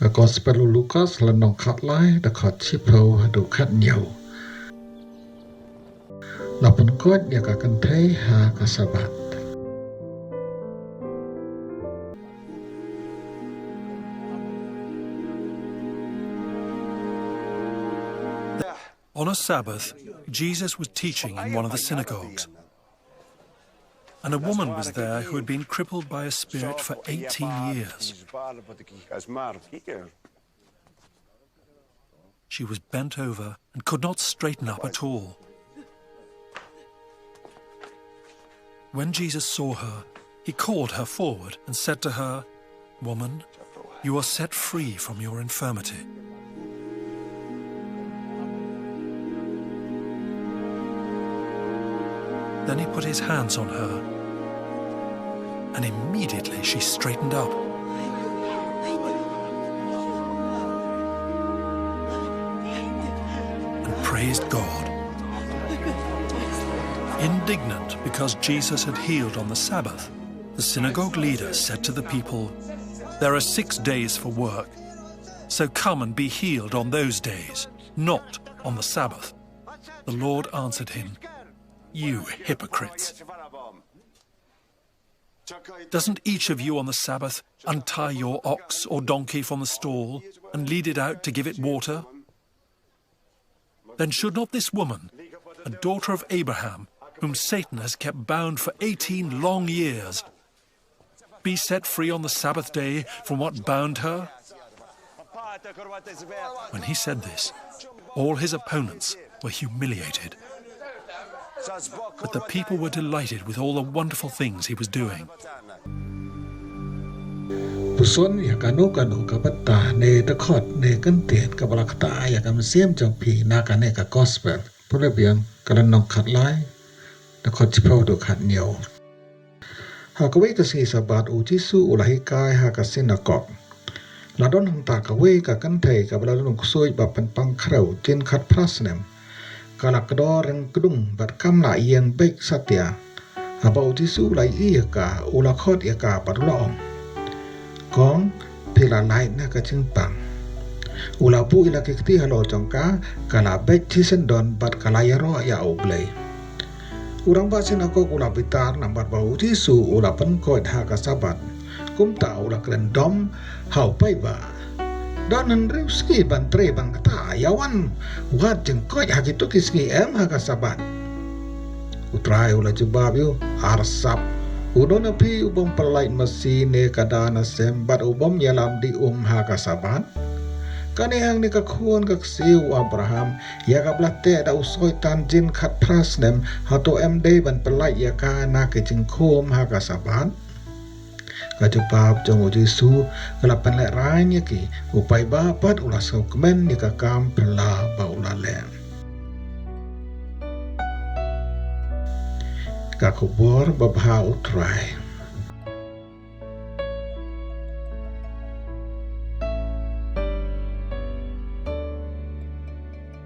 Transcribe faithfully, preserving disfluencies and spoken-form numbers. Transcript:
Ka Gospel u Lukas, lynnong khatlai, dkhot shiphew haduh khathynñiew. La pynkhuid ïa ka kynthei ha ka Sabbath. On a Sabbath, Jesus was teaching in one of the synagogues. And a woman was there who had been crippled by a spirit for eighteen years. She was bent over and could not straighten up at all. When Jesus saw her, he called her forward and said to her, "Woman, you are set free from your infirmity." Then he put his hands on her, and immediately she straightened up and praised God. Indignant because Jesus had healed on the Sabbath, the synagogue leader said to the people, "There are six days for work, so come and be healed on those days, not on the Sabbath." The Lord answered him, "You hypocrites! Doesn't each of you on the Sabbath untie your ox or donkey from the stall and lead it out to give it water? Then should not this woman, a daughter of Abraham, whom Satan has kept bound for eighteen long years, be set free on the Sabbath day from what bound her?" When he said this, all his opponents were humiliated. But the people were delighted with all the wonderful things he was doing. Puson ïa kano kano ka bynta ne dkhot ne kyntien kaba la ktah ïa ka mynsiem jong phi na kane ka Gospel. Pule biang ka lynnong khatlai, dkhot shiphew haduh khathynñiew. Ha kawei ka sngi Sabbath u Jisu u la hikai ha ka synagog. La don hangta kawei ka kynthei kaba la don u ksuid ba pynpang khrew jin khatphra snem. Ka la kdor ryngkdung bad kam lah ïeng beit satia. Haba u Jisu u la ïohi ïa ka, u la khot ïa ka bad u la ong, "Kong, phi la lait na ka jingpang." U la buh ïa la ki kti halor jong ka, ka la beit shisyndon bad ka la ïaroh ïa U Blei. U rangbah synagog u la bitar namar ba u Jisu u la pynkhuid ha ka Sabbath. Kumta u la kren dom ha u paidbah, "Don hynriew sngi ban trei ban ktah, ïa wan wad jingkhuid ha kito ki sngi em ha ka Sabbath?" U Trai u la jubab ïa u, "Arsap, uno na phi u bym pyllait masi ne kada na sem bad u bym ïalam dih um ha ka Sabbath? Kane hangne ka khun ka ksiew u Abraham, ïa kaba la teh da u Soitan jin khatphra snem, hato em dei ban pyllait ïa ka na ki jingkhum ha ka Sabbath?" Ka jubab jong u Jisu ka la pynlehrain ïa ki, u paidbah pat u la sngewkmen ïa ka kam phylla ba u la leh. Ka khubor babha u Trai.